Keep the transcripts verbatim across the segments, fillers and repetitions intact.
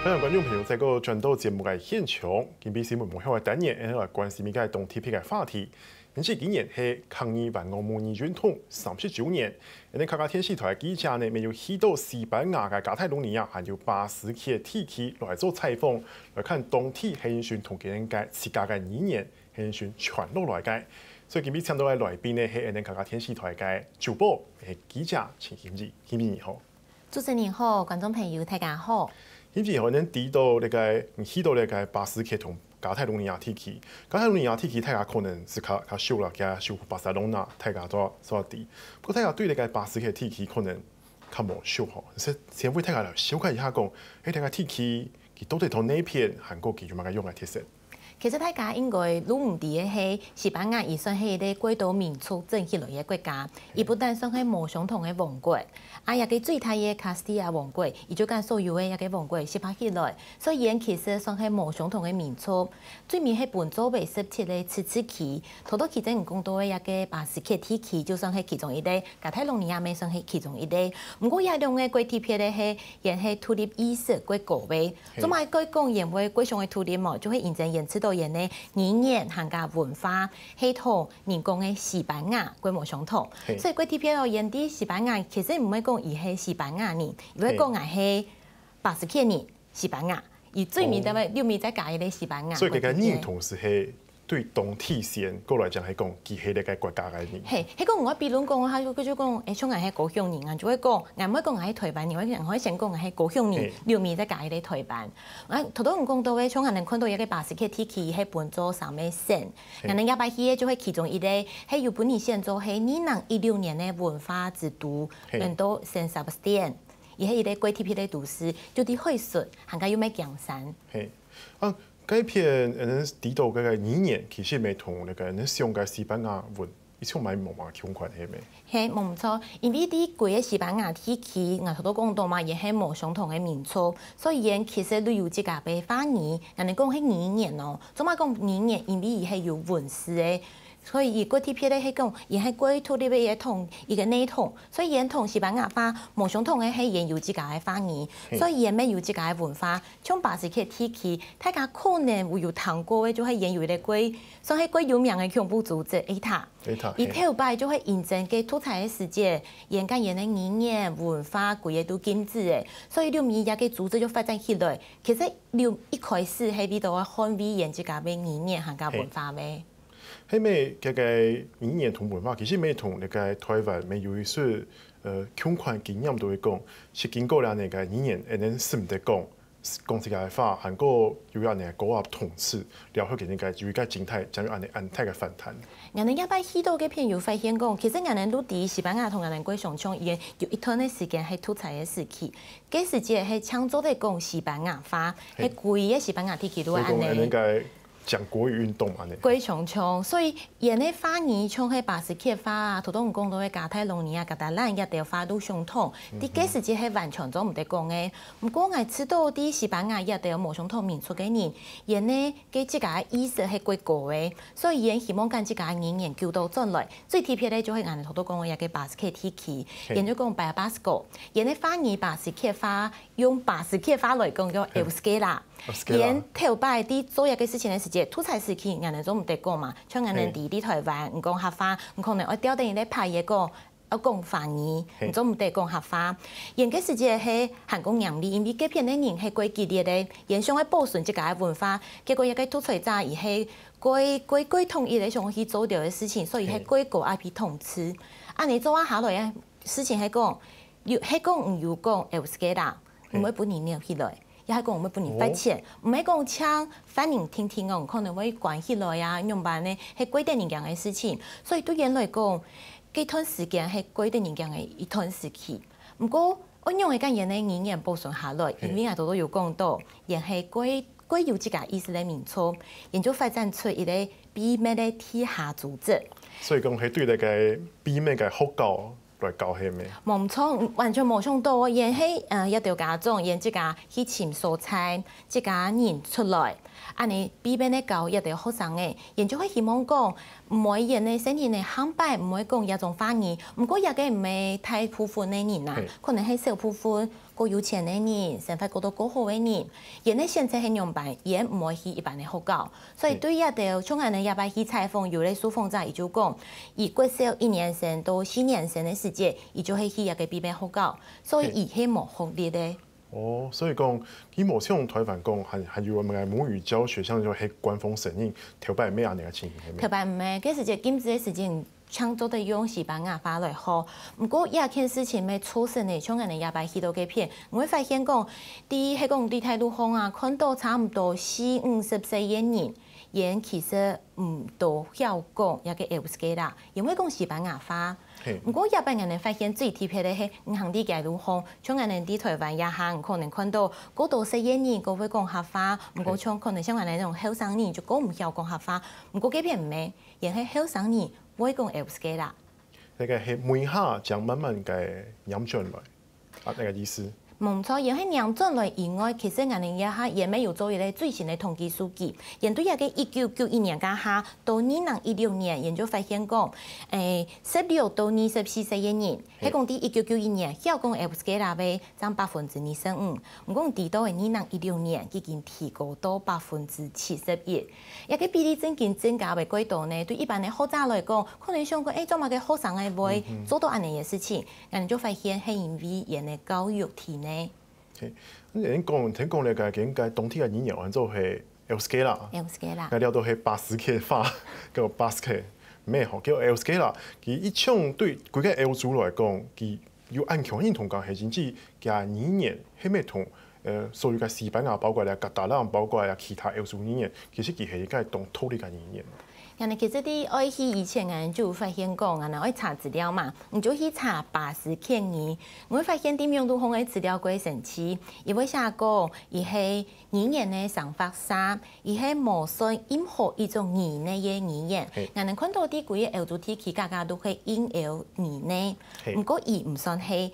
歡迎觀眾朋友再過轉到節目个現場，今晡日新聞無曉个單元，𫣆來關心一個當特別个話題。因為今年係抗日環澳母語運動三十週年，𫣆俚客家電視台記者呢，乜有去到西班牙个加泰隆尼亞，還有巴斯克地區來做採訪，來看當地係仰般同佢等个自家个語言，係仰般傳落來个。所以今晡日請到个來賓呢，係𫣆俚客家電視台个主播，係記者陳欣怡。欣怡你好。 主持人好，觀眾朋友大家好。因為吼，𫣆俚知到這個，嗯，去到這個巴斯克同加泰隆尼亞地區，加泰隆尼亞地區大家可能係較，較熟啦，佢首府巴塞隆納，大家都，都知。不過大家對這個巴斯克地區可能較無熟吼，先，先為大家來紹介一下講，誒，這個地區佢到底在哪片，還過佢有麼个樣个特色？ 其實大家應該都毋知个係，西班牙佢算係一個幾多民族爭起來个國家，佢不但算係無相同个王國，啊，這個最大个卡斯蒂亞王國，佢就將所有个這個王國集合起來，所以佢其實算係無相同个民族。最尾係分做為十七個自治區，頭頭其實你講到个這個巴斯克地區，就算係其中一個，加泰隆尼亞乜算係其中一個。毋過這兩個國特別个係，佢係獨立意識較高个。 做麼个講佢會非常个獨立無？就係因為佢知到佢个語言還過文化，係同人講个西班牙較無相同。所以較特別哦，佢在西班牙其實毋會講佢係西班牙人，佢會講𠊎係巴斯克人，西班牙。佢最尾个，最尾再加一個西班牙。所以這個認同係 對當地先，過來講係講佢係這個國家个人。係，係講𠊎比論講，佢就，佢就講，誒，像𠊎係高雄人啊，就會講，𠊎毋會講𠊎係臺灣人，𠊎會，𠊎會先講𠊎係高雄人，後面再加一個臺灣。啊，頭頭你講到个，像𠊎等看到一個巴斯克地區，係分做三個省，𠊎等這擺去个就係其中一個，係有分人選做係二零一六年个文化之都，安到San Sebastián，佢係一個較特別个都市，就在海脣，還過有乜景山。係，啊， 該片，嗯，知到該個語言，其實乜同該個恁樣个西班牙文，一種蠻無嘛相關，係無？係，無毋著，因為在歸個西班牙地區，𠊎頭頭講到嘛，佢係無相同个民族，所以佢其實都有自家个話語，𠊎等講係語言哦。做麼講語言？因為佢係有文字个，所以佢較特別个係講，佢係較獨立个一個統，一個系統，所以佢同西班牙話無相同个係佢有自家个話語，所以佢乜有自家个文化。 像巴斯克地區，大家可能會有聽過个，就係佢有一個較，算係較有名个恐怖組織ETA。ETA，佢頭擺就係因為該獨裁个時節，佢將佢个語言、文化歸個都禁止个，所以後面這個組織就發展起來。其實佢一開始係為著愛捍衛佢自家个語言還過文化个。 係無，這個語言同文化，其實乜同該個臺灣乜有一息，呃，共款經驗，就係講，係經過了該個語言，恁樣使毋得講，講自家个話，還過有恁樣个高壓統治，了後佢等个有一個心態，將有恁樣恁大个反彈。𠊎等這擺去到該片有發現講，其實𠊎等都知西班牙同𠊎等較相像，佢有一段个時間係獨裁个時期，該時節係淨做得講西班牙話，係歸個西班牙地區都恁樣。所以講，恁樣个 講國語運動恁樣。非常像，所以佢个話語像係巴斯克話啊，頭頭講到个加泰隆尼亞、加達蘭這兜話都相同，在該時節係完全做毋得講个。毋過𠊎知到在西班牙這兜無相同民族个人，佢个該自家个意識係較高个，所以佢希望將自家个語言救到轉來。最特別个就係𠊎等頭頭講个這個巴斯克地區，佢就講País Vasco，佢个話語巴斯克話，用巴斯克話來講叫Euskera。 佢頭擺在做這個事情个時節，獨裁時期，𠊎等做毋得講嘛，像𠊎等在，在臺灣，你講客話，你可能愛吊等人个牌仔講，愛講華語，你做毋得講客話。佢个時節係還較嚴厲，因為該片个人係較激烈个，佢想愛保存自家个文化，結果這個獨裁者佢係較，較，較統一个想去做掉个事情，所以係較高壓去統治。恁樣做啊下來个事情係講，有，係講毋有講Euskera，毋會分人留起來。 也係講毋會分人罰錢，毋係講淨犯人定定哦，可能會關起來啊，仰般呢，係較得人驚个事情。所以對佢來講，該段時間係較得人驚个一段時期。毋過，仰般个將佢个語言保存下來，因為𠊎頭頭有講到，佢係較，較有自家意識个民族，佢就發展出一個秘密个地下組織。所以講，係對該個秘密个學校 來教佢咩？無毋著，完全無想到哦，佢係，呃，這兜家長，佢自家去尋素材，自家人出來，恁樣秘密个教這兜學生仔，佢就會希望講，毋會佢个細人仔下擺毋會講這種話語，毋過這個毋係大部分个人啊，可能係小部分，過有錢个人，生活過到過好个人，佢等選擇係仰般，佢等毋會去一般个學校。所以對這兜像𠊎等這擺去採訪，有个受訪者佢就講，佢國小一年生到四年生个時節，佢就係去這个必備學校，所以佢係無學歷个。哦，所以講，佢無像臺灣講，還還有𠊎等个母語教學，像就係官方承認，頭擺毋係恁樣个情形，係無？頭擺毋係，該時節禁止个時節， 正做得用西班牙話來學。毋過這件事情乜促成呢，像𠊎等這擺去到該片，𠊎會發現講，第一係講在大路項啊，看到差毋多四五十歲个人，佢等其實毋多曉講這个euskera，因為講西班牙話。毋過這擺𠊎等發現最特別个係，你行在街路項，像𠊎等在臺灣這下，可能看到過多歲个人過會講客話，毋過像可能像𠊎等這種後生人就過毋曉講客話，毋過該片毋係。 佢等係後生人會講euskera。該个係尾下正慢慢个黏轉來，啊，該个意思。無錯，佢等係黏轉來以外，其實𠊎等這下佢等乜有做一個最新个統計數據，佢等對這个一九九一年該下到二零一六年，佢等就發現講，欸，十六到二十四歲个人，係講在一九九一年曉講euskera个 正百分之二十五。毋過知道个二零一六年已經提高到百分之七十一。這个比例正經增加會過多呢，對一般个學者來講，可能想講，欸，做麼个學生个會做到恁樣个事情，𠊎等就發現係因為佢等个教育體系。係，你講，聽講這个，應該當地个語言安到係euskera。euskera。該了都係巴斯克話，叫巴斯克，毋係吼，叫euskera。佢一向對規个歐洲來講，佢 有恁強認同感，係因為佢个語言係乜同，呃，所有个西班牙，包括了catalan，包括了其他歐洲語言，其實佢係一个當獨立个語言。恁樣其實在愛去以前，𠊎就有發現講，𠊎等愛查資料嘛，你就去查巴斯克語，𠊎會發現在網路項个資料過神奇，佢會寫講，佢係語言个生活者， 佢係無算任何一種語言个語言。𠊎等看到在歸个歐洲地區，家家都係印歐語言。毋過佢毋算係，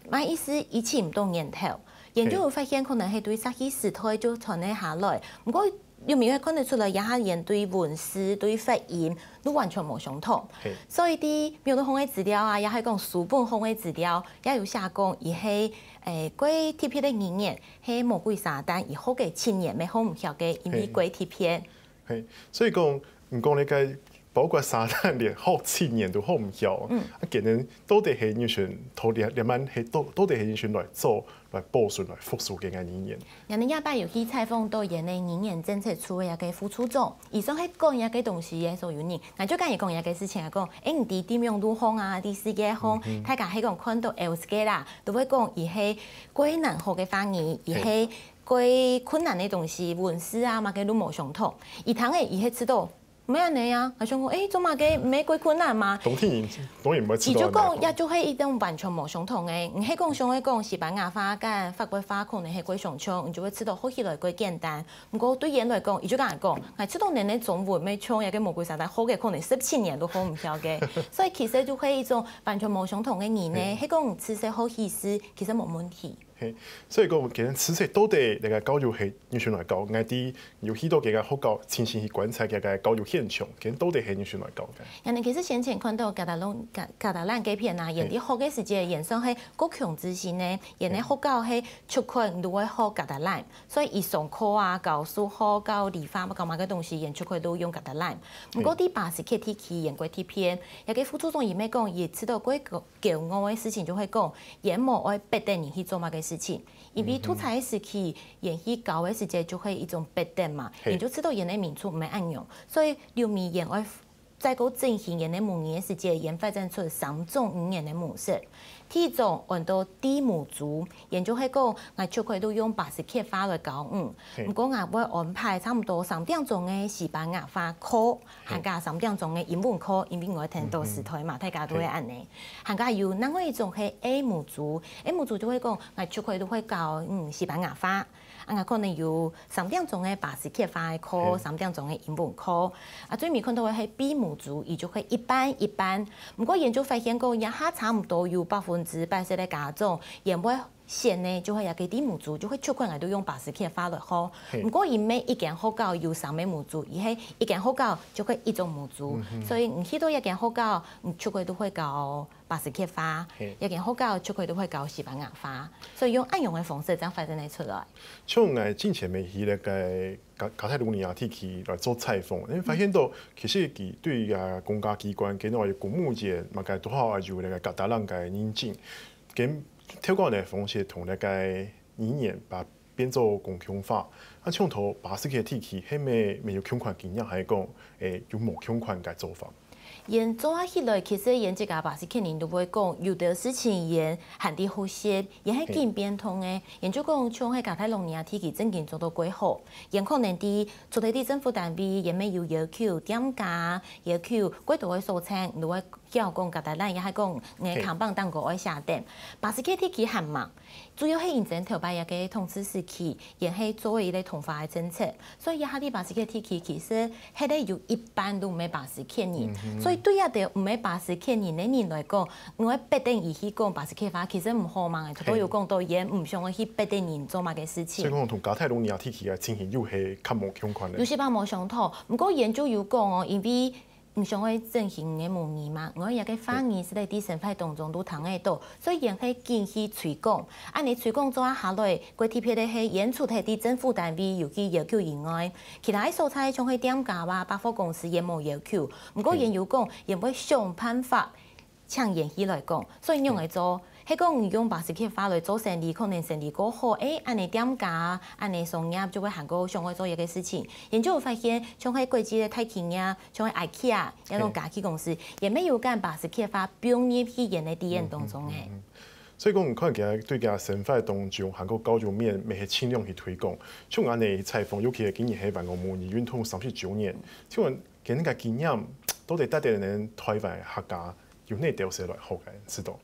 麼意思？佢尋毋到源頭。研究有發現，可能係對石器時代就傳了下來。毋過有無看得出來，這下佢等對文字、對發音都完全無相同。所以在網路項个資料啊，也係講書本項个資料，也有寫講，佢係，欸，過特別个語言。 係魔鬼撒旦，佢學个七年乜學毋曉个，因為過特別。係，所以講，你講該个包括撒旦連學七年都學毋曉，嗯，啊，佢等到底係仰般，到底仰般係到到底係仰般來做，來保存、來復甦佢个語言。𠊎等這擺有去採訪到佢等个語言政策處个一个副處長，佢算係管這个東西个所有人，𠊎就同佢講這个事情，講，欸，你在在網路項啊，在世界項，大家係講看到euskera，都會講佢係過難學个話語，佢係 過困難个東西，文字啊，麼个都無相同。佢聽了佢係知道，毋係恁樣啊，𠊎想講，欸，做麼个毋係過困難嘛？當然，當然毋會知道恁樣。佢就講，這就係一種完全無相同个。你係講想愛講西班牙話，跟法國話可能係過相像，你就會知道學起來過簡單。毋過對佢等來講，佢就同𠊎講，𠊎知道恁樣个中文，乜像該个魔鬼撒旦，學个可能十七年都學毋曉个。所以其實就係一種完全無相同个語言，係講你知識學起來，其實無問題。 係，所以講，其實實際到底這个教育係仰般來教，𠊎知有去到這个學校親身去觀察這个教育現場，其實到底係仰般來教个。𠊎等其實先前看到Catalan，Ca-，Catalan該片啊，佢等學个時節，佢等算係國強之星呢，佢等个學校係出去都會學Catalan，所以佢上課啊、教數學、教理化、教麼个東西，佢等出去都用Catalan。毋過在巴斯克地區，佢等過特別，這个副處長佢乜講，佢知道過个 驕傲个事情就係講，佢等無愛逼等人去做麼个事情，因為獨裁个時期，佢等去教个時節就係一種逼等嘛，佢等就知道佢等个民族毋係恁樣，所以後面佢等愛再過振興佢等个母語个時節，佢等發展出三種語言个模式。第一種安到地母族，佢等就係講，𠊎出去都用巴斯克話來教你，毋過𠊎會安排差毋多三點鐘个西班牙話課， 還加三點鐘个英文課，因為𠊎聽到時代嘛，大家都會恁樣。還加有另外一種係A母族，A母族就會講，𠊎出去都會教，嗯，西班牙話。啊，𠊎可能有三點鐘个巴斯克話个課，三點鐘个英文課。啊，最尾看到个係B母族，佢就會一半一半。毋過研究發現講，這下差毋多有百分之八十个家長，佢等會選呢，就係這個第一模組，就係出去𠊎都用巴斯克花來學。毋過因為一間學校有三個模組，佢係一間學校就係一種模組，所以你去到一間學校，你出去都會教巴斯克花，一間學校出去都會教西班牙花，所以用恁樣个方式正發展得出來。像𠊎之前乜去該個加加泰羅尼亞地區來做採訪，因為發現到其實佢對啊公家機關，佢个公務員，嘛个都好有該個加泰蘭个認證。 跟透過个方式同該個語言把變做公共化。啊，像頭巴斯克地區，係無無有共款經驗，還係講，誒，有無共款个做法？𠊎做下起來，其實𠊎自家巴斯克人都會講，有兜事情𠊎還在學習，𠊎係緊變通个。𠊎就講，像係加泰羅尼亞地區正經做到幾好，𠊎可能在做得在政府單位，𠊎乜有要求店家，要求幾多个所在，你會曉講加泰蘭，也係講𠊎看板頂高愛寫等。巴斯克地區還吂，主要係因為頭擺該個統治時期，𠊎係做一個同化个政策，所以這下在巴斯克地區其實係有一半都毋係巴斯克人，所以對這兜毋係巴斯克人个人來講，𠊎會逼等佢去講巴斯克話，其實毋好嘛，頭頭有講到，𠊎毋想愛去逼等人做麼个事情。所以講同加泰羅尼亞地區个情形又係較無共款个。有些吧無相同，毋過𠊎就有講哦，因為 毋想愛整形个母語嘛，𠊎這個話語係在生活當中都聽得到，所以𠊎係緊去推廣。恁呢推廣做下來，過特別个係，𠊎除忒在政府單位有去要求以外，其他个所在像係店家啊、百貨公司𠊎無要求。毋過𠊎有講，𠊎會想辦法請𠊎去來講，所以仰仔做， 係講你用巴斯克話來做生理，可能生理過好，誒，恁呢店家，恁呢商業就會還過想愛做一個事情。𠊎就有發現，像係國際个大企業，像係IKEA，這種家具公司，𠊎乜有將巴斯克話放入去𠊎个體驗當中誒。所以講，你看佢對佢生活當中，還過教育面，乜係盡量去推廣。像恁呢採訪，尤其係今年係萬國母語運動三十週年，請問，佢个經驗，到底帶等恁呢台灣客家 有哪兜係來學个，知道？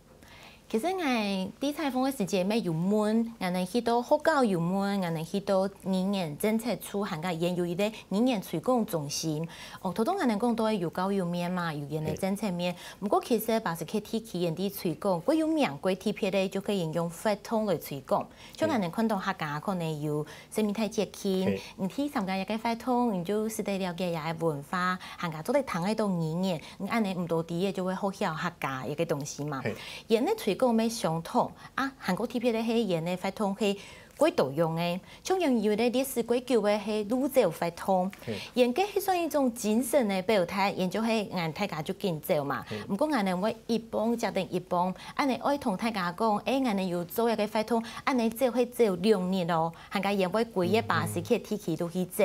其實𠊎在採訪个時節乜有問，𠊎等去到學校有問，𠊎等去到語言政策處還過𠊎有一個語言推廣中心。哦，頭頭𠊎等講到有教育面嘛，有語言个政策面。毋過其實巴斯克地區𠊎等推廣，過有名過特別个，就可以用活動來推廣。像𠊎等看到客家可能有 生命體節慶，你去參加這個活動，你就使得了解這個文化，還過做得聽得到語言，你恁呢毋多知个就會學曉客家這個東西嘛。𠊎等推廣乜相同啊，還過特別个係𠊎等个活動係過多樣个，像有一個歷史過久个係鷺鳥活動，𠊎等个係算一種精神个表達，𠊎等就係𠊎等大家就緊走嘛。毋過𠊎等會一幫接等一幫，恁呢愛同大家講，誒，𠊎等有做這個活動，恁呢走係走兩日哦。 還過𠊎等會歸個巴斯克地區都去走。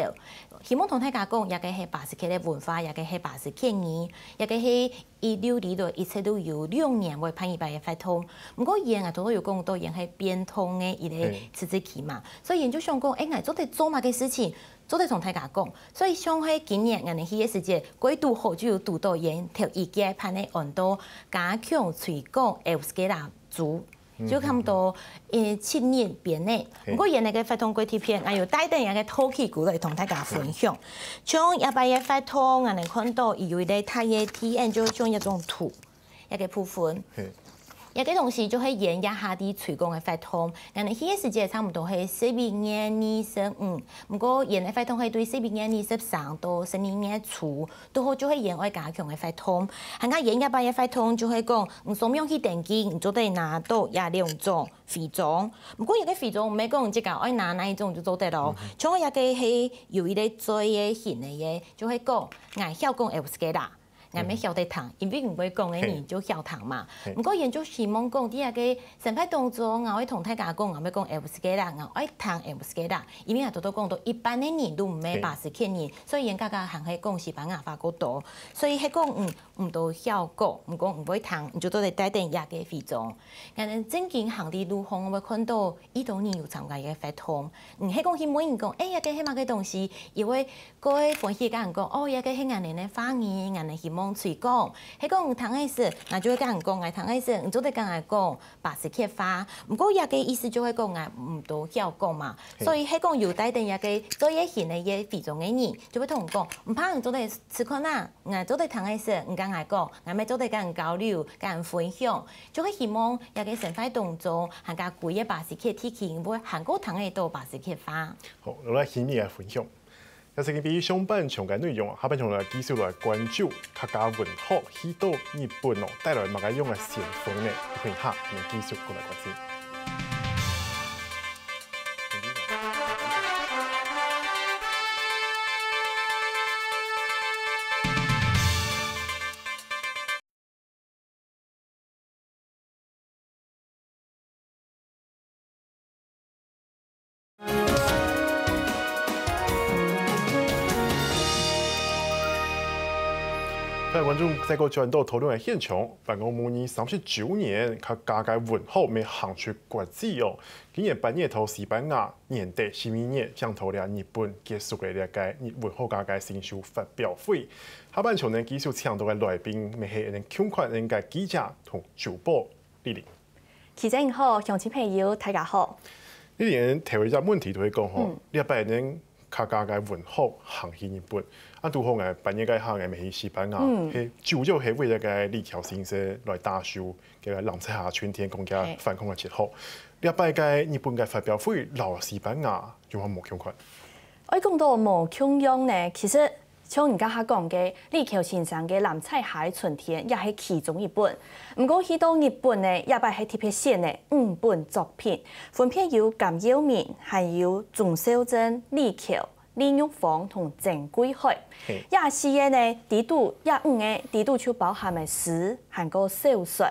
希望同大家講，這個係巴斯克个文化，這個係巴斯克語，這個係一路以來一直都有兩年會辦一擺个活動。毋過𠊎等頭頭有講到，𠊎等係變通个一個自治區嘛，所以𠊎等就想講，誒，𠊎等做得做麼个事情，做得同大家講。所以像係今年𠊎等去个時節，過堵好就有堵到𠊎等頭一屆辦个安到加強推廣Euskera週。 就差毋多，呃，七日邊呢。毋過𠊎等个活動過特別，𠊎有帶等𠊎个陶器過來同大家分享。像這擺个活動，𠊎等看到佢有一個大个體驗，就像一種圖，一個部分。這個東西就係𠊎等這下在推廣个活動。𠊎等去个時節差毋多係十一月二十五，毋過𠊎等个活動係對十一月二十三到十二月初， 堵好就係𠊎等愛加強个活動。還過𠊎等這擺个活動就係講，你上網去登記，你做得拿到這兩張徽章。毋過這個徽章毋係講你自家愛拿哪一張就做得哦。像𠊎這個係有一個嘴个形个，就係講，𠊎曉講Euskera，𠊎乜曉得聽，因為毋會講个人就曉聽嘛。毋過𠊎等就希望講，在這個生活當中，𠊎會同大家講，𠊎會講Euskera，𠊎愛聽Euskera，因為𠊎頭頭講到一半个人都毋係巴斯克人，所以𠊎等大家還係講西班牙話較多。 所以係講，嗯，毋多曉講，毋過毋會聽，你就做得帶等這個徽章。𠊎等正經行在路項，會看到一兜人有參加這個活動。嗯，係講去問人講，誒，這個係麼个東西？佢會過歡喜跟人講，哦，這個係𠊎等个話語，𠊎等希望推廣。係講聽个時，𠊎就會跟人講，𠊎聽个時，你做得跟人講巴斯克話。毋過這个意思就係講，𠊎毋多曉講嘛。所以係講有帶等這个做這行个這非洲个人，就會同人講，毋怕你做得試看啊，𠊎做得聽个時，你跟𠊎講，𠊎乜做得跟人交流，跟人分享。就會希望這个生活當中，還加歸个巴斯克地區，會還過聽得到巴斯克話。好，來，新个分享。 這係今晡日上半場个內容，下半場來繼續來關注客家文學去到日本哦，帶來麼个樣个先鋒呢？一會下，𠊎等繼續過來關心。各位觀眾，再過轉到討論个現場，反共母語三十週年，客家个文學乜行出國際哦。今年八月到西班牙，年底十二月，正到了日本結束个這个文學家个新書發表會。下半場呢，繼續請到个來賓，乜係𠊎等共款个記者同主播。 麗玲。記者你好，鄉親朋友，大家好。麗玲，頭一隻問題就係講吼，這擺𠊎等客家个文學行去日本，啊，拄好𠊎八月該下𠊎乜去西班牙，係主要係為這个李喬先生來打書，該个《藍采霞春天》講个反共个哲學。這擺个日本个發表會摎西班牙有無共款？愛講到無共樣呢，其實 像你頭下講个，李喬先生个《藍采霞个春天》也係其中一本。毋過去到日本呢，這擺係特別選了五本作品，分別有甘耀明、還有鍾肇政、李喬、李玉芳同曾貴海。這四个呢，裡肚這五个裡肚就包含了詩還過小說。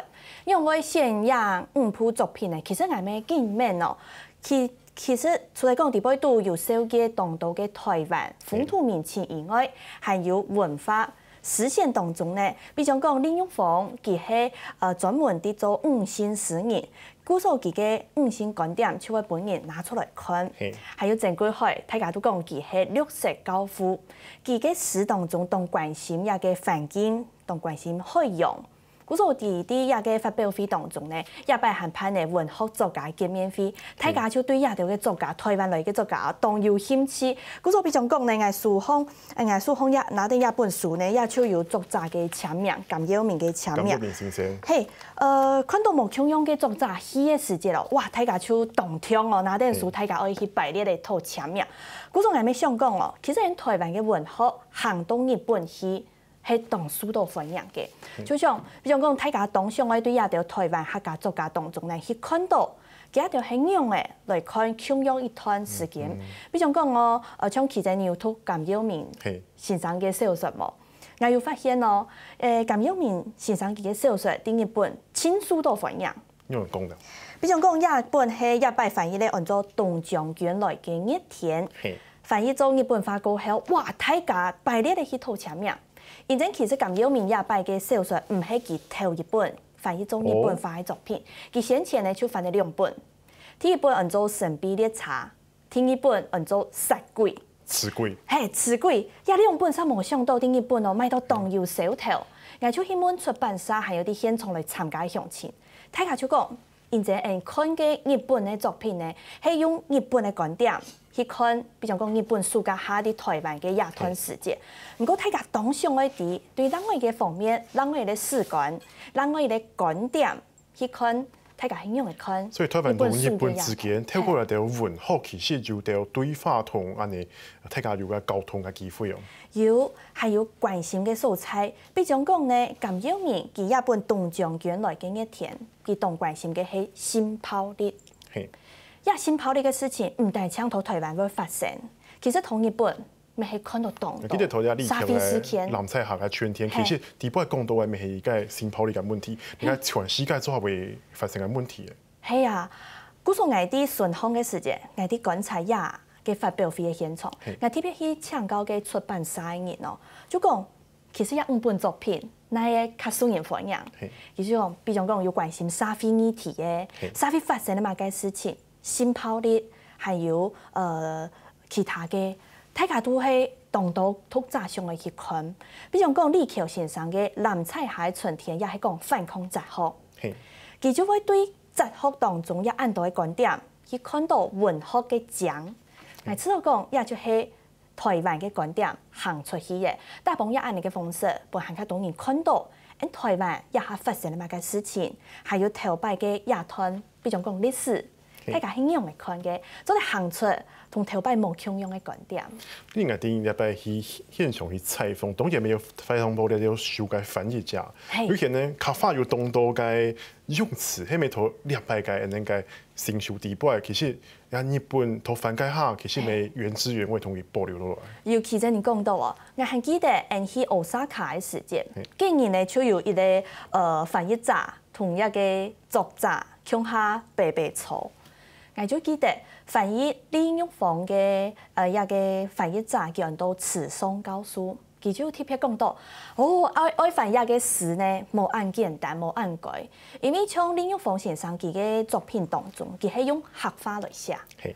仰會選這五部作品呢？其實𠊎乜緊問哦，其 其實除了講裡背肚有紹介當多个臺灣風土民情以外，還有文化。詩選當中呢，比將講李玉芳，佢係呃專門在做女性詩人，故所佢个女性觀點就會分人拿出來看。還有曾貴海，大家都講佢係綠色教父，佢个詩當中當關心這个環境，當關心海洋。 故所在這个發表會當中呢，這擺還辦了文學作家見面會，大家就對這兜个作家，臺灣來个作家當有興趣。故所比將講呢，𠊎手項，𠊎手項也拿等這本書呢，也就有作者个簽名，甘耀明个簽名。甘耀明先生。係，呃，看到無共樣个作者去个時節哦，哇，大家就當暢哦，拿等書大家愛去排列仔討簽名。故所𠊎乜想講哦，其實𠊎等臺灣个文學行到日本去， 係當受到歡迎个。就像，比將講，大家當想愛對這兜臺灣客家作家當中呢，去看到佢兜係仰仔來看共樣一段時間。比將講哦，呃，像其實你有讀甘耀明先生个小說無？𠊎有發現哦，呃，甘耀明先生佢个小說在日本盡受到歡迎。 仰講呢？比將講，這本係這擺翻譯个安到《東將軍來个熱天》，翻譯做日本話過後，哇，大家排列仔去討簽名。因為其實甘耀明這擺个小說毋係佢頭一本翻譯做日本話个作品，佢先前呢就翻了兩本。第一本安到《神秘列車》， 第二本安到《食鬼》。食鬼。係，食鬼，這兩本煞無想到在日本哦，賣到當有銷頭。𠊎就去問出版社還有在現場來參加个鄉親，大家就講，因為𠊎等看个日本个作品呢，係用日本个觀點去看，比將講日本暑假下在臺灣个這段時節。毋過大家當想愛知，對另外一个方面，另外一个史觀，另外一个觀點， 去看，大家係仰仔看。所以臺灣同日本之間，透過這兜文學，其實就兜對話同恁仔，大家有个溝通个機會哦。有，還有關心个所在。比將講呢，甘耀明佢這本《東將軍來个熱天》，佢當關心个係性暴力。係。這性暴力个事情，毋單淨在臺灣會發生，其實在日本 乜係看到當多。記得頭先李喬个藍采霞个春天，其實底背講到个乜係一个性暴力个問題，你看全世界做下會發生个問題。係啊，故所𠊎在巡航个時節，𠊎在觀察這个發表會个現場，𠊎特別去請教个出版社个人哦，就講，其實這五本作品，哪个較受人歡迎？佢就講，比將講有關心社會議題个，社會發生了麼个事情，性暴力，還有呃其他个，大家都係當多讀者想愛去看。比如講李喬先生个《藍彩霞个春天》，也係講反抗哲學。嘿，佢就會對哲學當中有恁多个觀點，去看到文學个靚。𠊎知道講，也就係台灣个觀點行出去个，打幫用恁樣个方式，分還較多人看到，𠊎台灣這下發生了麼个事情，還有頭擺个這段，比如講歷史，大家係仰般看个，做得行出同頭擺無共樣个觀點。你應該第一禮拜去現場去採訪，當然沒有採訪到了有修改翻譯家，嘿有可能客話有當多个用詞，還沒頭禮拜个那个新修底背，其實呀日本頭翻个下，其實沒原汁原味同佢保留落來。尤其係你講到哦，𠊎還記得𠊎去Osaka个時節，該日呢就有一個呃翻譯者同一個作者共下排排坐。𠊎就記得翻譯李玉芳个呃一個翻譯者叫做池上教授，佢就特別講到，哦，愛愛翻譯个詞呢，無恁簡單，無恁該，因為像李玉芳先生佢个作品當中，佢係用客話來寫。嘿，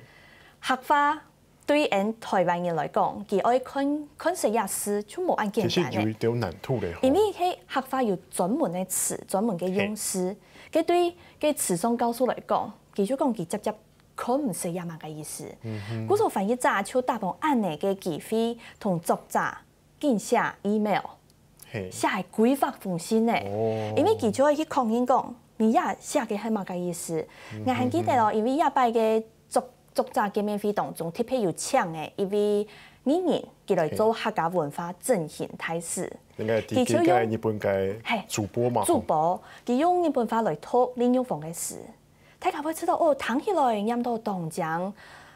客話對𠊎台灣人來講，佢愛看看識這字就無恁簡單个。其實有一點難度嘞。因為係客話有專門个詞、專門个用詞，該對該池上教授來講，佢就講佢直接看毋識這麼个意思。故所翻譯者就打幫恁樣个機會同作者緊寫email，嘿，寫个規劃封信呢。哦因為佢就會去確認講，你這寫个係麼个意思。𠊎還記得哦，因為這擺个作作者見面會當中，特別有請个一位藝人，佢來做客家文化振興大使。應該第一屆日本个主播嘛，主播，佢用日本話來讀李玉芳个詞，大家會知道哦，聽起來念到當靚。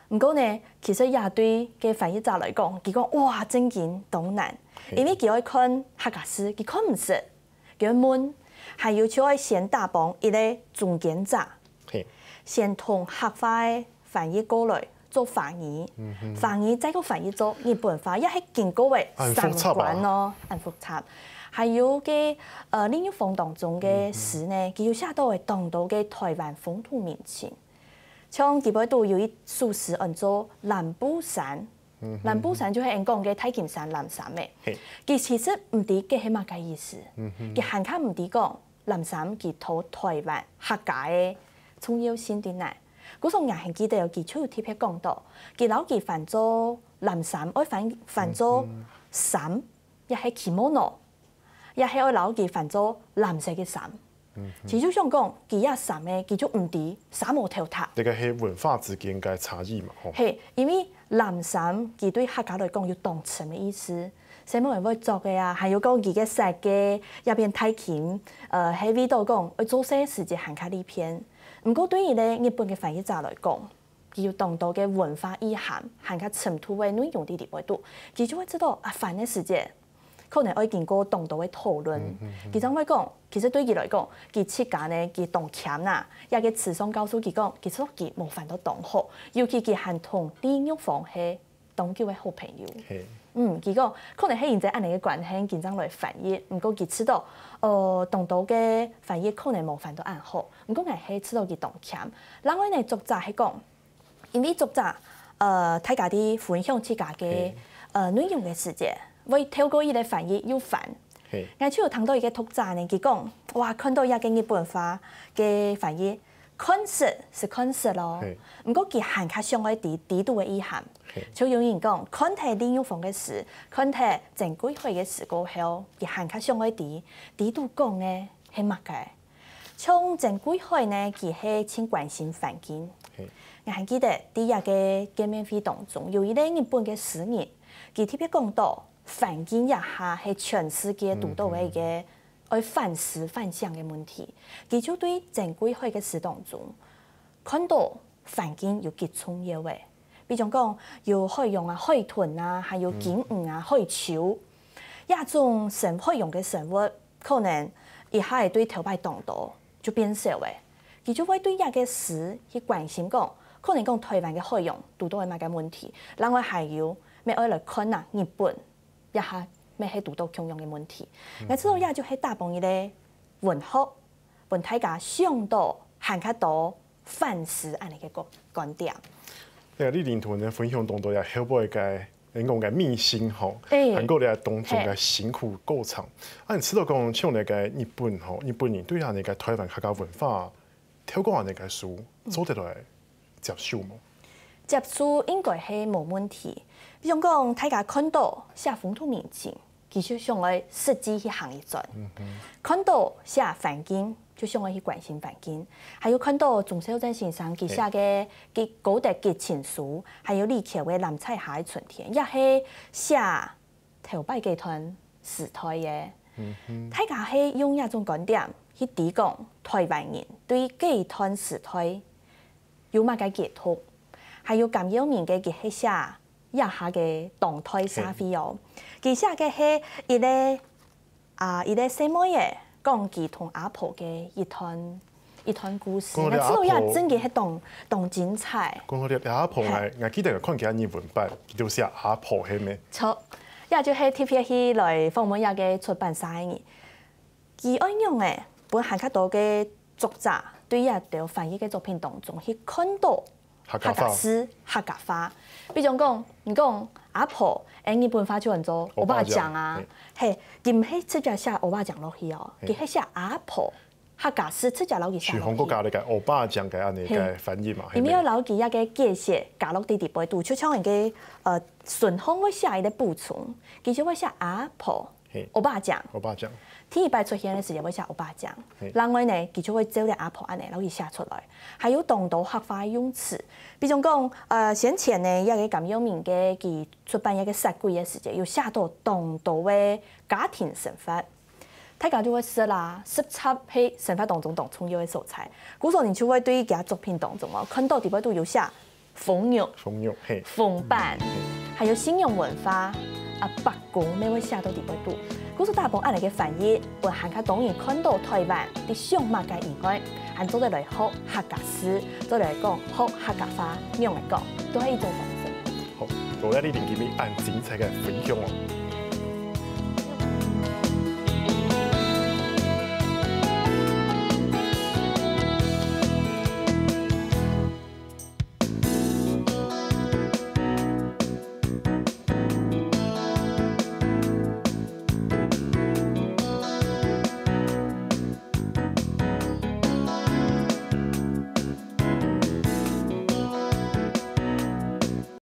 毋過呢，其實這對个翻譯者來講，佢講哇，正經當難，因為佢愛看客家字，佢看毋識，佢愛問，還有就愛先打幫一個中間者，嘿，先同客話个翻譯過來做華語，華語再過翻譯做日本話，也係經過个三關哦，恁複雜。還有个呃李玉芳當中个詞呢，佢有寫到个當多个台灣風土民情。像佢背肚有一首詩安做藍布衫，藍布衫就係𠊎講个大金衫藍衫个。嘿，佢其實毋知該係麼个意思，佢還較毋知講藍衫佢討台灣客家个重要性在哪。故所𠊎還記得有佢就有特別講到，佢摎佢翻做藍衫，愛翻翻做衫，也係kimono，也係愛摎佢翻做藍色个衫。佢就想講，佢這衫呢，佢就毋知啥無頭搭。這個係文化之間个差異嘛，吼。嘿，因為藍衫佢對客家來講有當深个意思，細妹人會著个啊，還有講佢个設計，這片大金，呃，係為到講愛做事時節還較利便。毋過對於咧日本个翻譯者來講，佢有當多个文化意涵，還較深度个內容在裡背肚，佢就會知道啊，翻个時節，可能愛經過當多个討論。佢正會講，其實對佢來講，佢自家呢，佢當謙啦，也个池上教授佢講，其實佢無翻到當好，尤其佢還同李玉芳係當久个好朋友。嘿，嗯，佢講可能係因為恁樣个關係，緊張來翻譯，毋過佢知道，呃，當多个翻譯可能無翻到恁好，毋過𠊎係知道佢當謙。另外呢，作者係講，因為作者，呃，大家在分享自家个呃內容个時節，會透過佢个翻譯又翻。嘿，𠊎就有聽到一個讀者呢，佢講，哇，看到這個日本話个翻譯，看識係看識咯，毋過佢還較想愛知知肚个意涵。就有人講，看忒李玉芳个詞，看忒曾貴海个詞過後，佢還較想愛知知肚講个係麼个。像曾貴海呢，佢係盡關心環境。𠊎還記得第一個見面會當中，有一個日本个詩人，佢特別講到，環境這下係全世界堵到个一個愛反思反省个問題。佢就對曾貴海个詩當中，看到環境有幾重要个，比如講有海洋啊、海豚啊，還有鯨魚啊、海鰍，這種生海洋个生物，可能一下仔對頭擺當多就變少个。佢就會對這個詩去關心講，可能講台灣个海洋堵到个麼个問題，另外還有乜愛來看啊日本，這下乜係堵到共樣个問題。𠊎知道這就係打幫一個文學，分大家想到還較多反思恁樣个觀觀點。對啊，李林同你分享當多也後背个人講个迷信吼，欸，還過了當中个辛苦過程。啊，你知道講像那個日本吼，日本人對啊那個台灣客家文化，透過那個書做得來接受無？接受應該係無問題。比如講，大家看到寫風土民情，其實想愛實際去行一轉。看到寫環境，就想愛去關心環境。還有看到鍾肇政先生佢寫个佢高德佢情書，還有李喬个《藍彩下个春天》，也係寫頭擺該段時代个。大家係用這種觀點去知講台灣人對該段時代有麼个解讀，還有甘耀明个佢係寫這下个當代社會哦。佢寫个係一個啊，一個細妹仔講佢同阿婆个一段一段故事。講到這阿婆，𠊎知道這真个係當當精彩。講到這阿婆，𠊎𠊎記得𠊎看佢个日文版，佢就寫阿婆係咩？著，這就係特別去來訪問這個出版社个人。佢愛仰仔分還較多个作者對這兜翻譯个作品當中去看到客家話、客家字、客家話。比如講，你講阿婆，欸，日本話就安做おばあちゃん啊，係，佢毋係直接寫おばあちゃん落去哦，佢係寫阿婆，客家字直接摎佢寫落去。取韓國个那個おばあちゃん个恁仔个翻譯嘛，你毋愛摎佢這個解釋加落去裡背肚，就像該個呃順風會寫一個補充，佢就會寫阿婆、おばあちゃん。おばあちゃん。第一擺出現个時節會寫おばあちゃん，另外呢，佢就會照這阿婆恁仔摎佢寫出來，還有當多客話用詞，比如講，呃，先前呢，這個甘耀明个佢出版這個《殺鬼》个時節，有寫到當多个家庭生活。大家就會識啦，識插係生活當中當重要个所在。故所你就會對佢作品當中哦，看到裡背肚有寫封肉、封肉，係，封粄，還有信仰文化啊，伯公乜會寫到裡背肚。故所大部分恁仔个翻譯，分還較多人看到台灣在想麼个以外，還做得來學客家字，做得來講學客家話仰仔講，都係一種方式。好，多謝你今日恁精彩个分享哦。